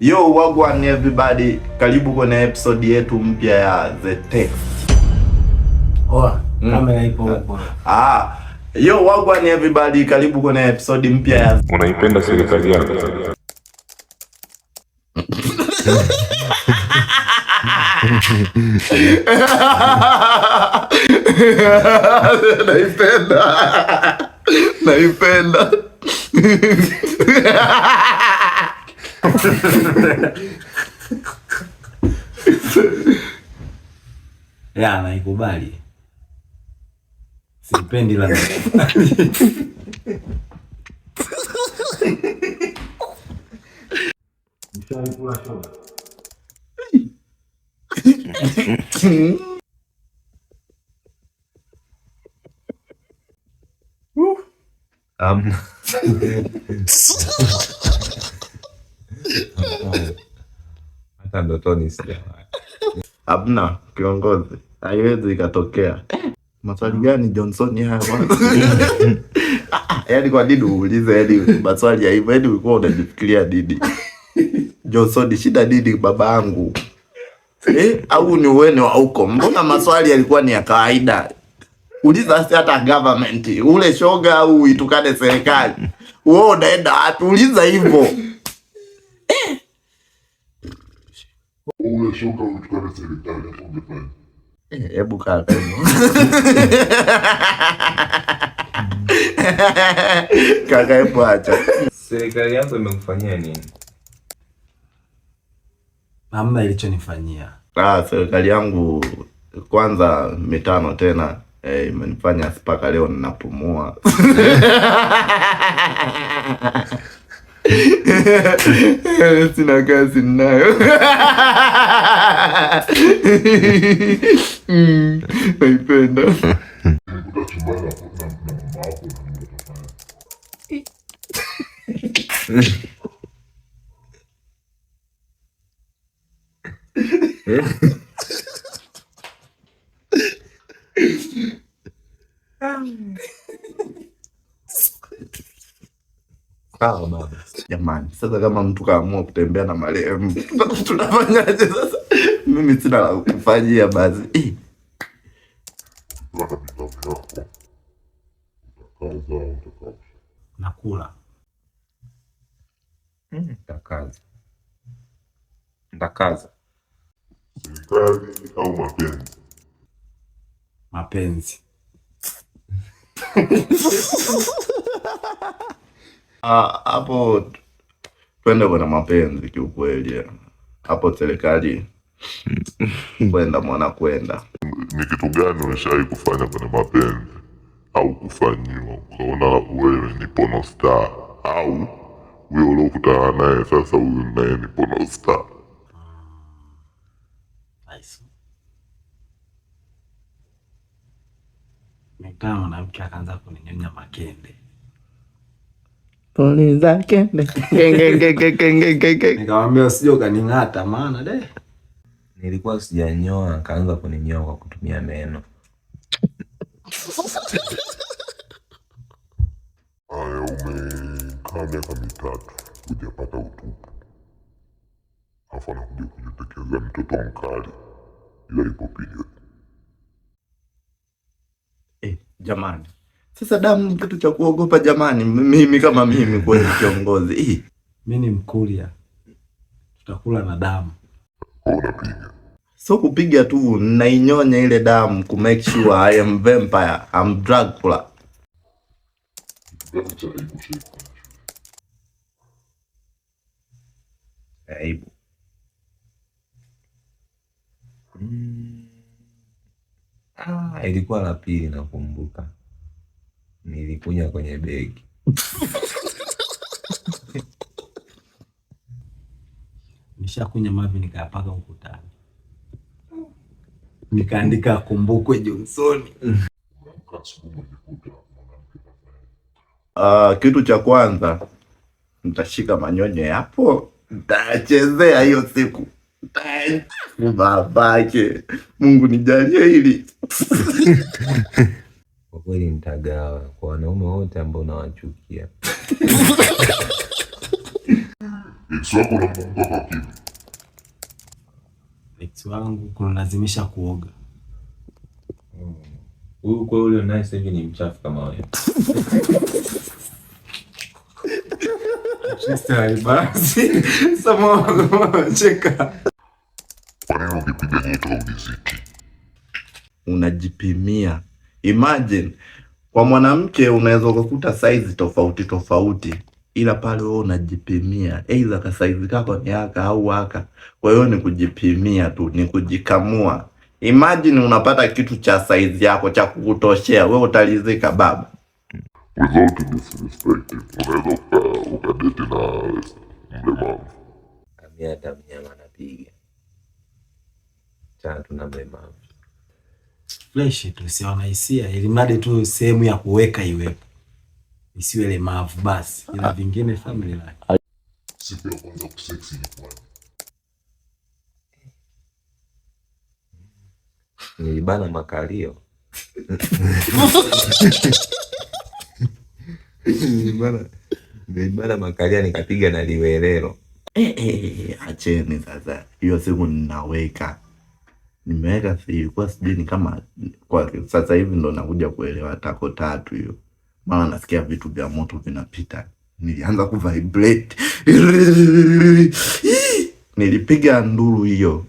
Yo, wagwan everybody, karibu kwenye episode yetu mpya ya The Text. Oa, kamera ipo huko. Ah, yo wagwan everybody, karibu kwenye episode mpya ya Unaipenda serikali yako? Naipenda. Naipenda. Ya, naikubali. Sipendi la. Mshawahi kula shoga? Hamna. Hata ndotoni sijawahi. Hamna kiongozi, haiwezi ikatokea. Maswali gani Johnson haya bwana? Yaani kwa nini uulize yaani maswali ya hivyo? Yaani ulikuwa unajifikiria nini? Johnson, shida nini babangu? Eh, au ni uwene wa huko? Mbona maswali yalikuwa ni ya kawaida? Uliza hata government, ule shoga au itukane serikali. Wewe unaenda wapi? Uliza hivyo. Ule shoga uitukane serikali hapo ungefanya. Hebu kaa karibu. Kaka, hebu acha. Serikali yako imekufanyia nini? Hamna ilichonifanyia. Ah, serikali yangu kwanza mitano tena imenifanya mpaka leo ninapumua. Sina kazi ninayo. Naipenda. Nikuta chumbani na mama yako na nini utafanya? Sawa baba. Jamani, sasa kama mtu kaamua kutembea na marehemu tunafanyaje sasa? Mimi sina la kufanyia basi. Kula kabisa yako. Utakaza au utakausha? Nakula. Ntakaza. Ntakaza. Serikali au mapenzi? Mapenzi. Ah, hapo twende kwenye mapenzi kiukweli. Hapo serikali kwenda mwana kwenda. Ni kitu gani umeshawahi kufanya kwenye mapenzi au kufanyiwa ukaona wewe ni porno star au huyo uliokutana naye sasa huyu naye ni porno star? Nice. Nikaa mwanamke akaanza kuninyonya makende. Puliza kende. Genge genge genge genge. Nikamwambia usije ukaning'ata maana de. Nilikuwa sijanyoa, akaanza kuninyoa kwa kutumia meno. Haya, umekaa miaka 3 hujapata utupu, alafu anakuja kujitekeza mtoto mkali, ila ipo period. Jamani, sasa damu ni kitu cha kuogopa jamani. Mimi kama mimi kweli kiongozi. Mimi ni Mkuria, tutakula na damu. Wewe unapiga. So kupiga tu nainyonya ile damu ku make sure I am vampire, I'm Dracula. Kitu gani cha aibu ushaifanya shule? Aibu. Ilikuwa la pili nakumbuka. Nilikunya kwenye begi. Nishakunya mavi nikayapaka ukutani. Nikaandika akumbukwe Johnson. Unaamka asubuhi unajikuta mwanamke kafanya. Kitu cha kwanza nitashika manyonyo yapo, nitachezea hiyo siku. Babake, Mungu nijalie hili. Kwa kweli nitagawa kwa wanaume wote ambao nawachukia. Ex wako unamkumbuka kwa kipi? Ex wangu kunilazimisha kuoga. Huyu kwa ule naye sasa hivi ni mchafu kama wewe. Cheka. Kwa nini ukipiga nyota uliziki? Unajipimia. Imagine kwa mwanamke unaweza ukakuta size tofauti tofauti, ila pale wewe unajipimia, aidha ka size kako ni haka au haka. Kwa hiyo ni kujipimia tu, ni kujikamua. Imagine unapata kitu cha size yako cha kukutoshea, wewe utalizika baba? Without disrespect, unaweza ukadeti na mlemavu? Mimi hata mnyama napiga. Chana tuna mlemavu. Fresh tu, si wana hisia, ili mradi tu sehemu ya kuweka iwepo, isiwe lemavu basi, ila vingine family life. Siku ya kwanza kuseksi ilikuwa Nilibana makalio. Nilibana makalio nikapiga na liwelelo. Acheni sasa. Hiyo siku ninaweka, nimeweka, ilikuwa sijui ni kama kwa sasa hivi ndo nakuja kuelewa tako tatu hiyo, maana nasikia vitu vya moto vinapita, nilianza kuvibrate, nilipiga nduru hiyo.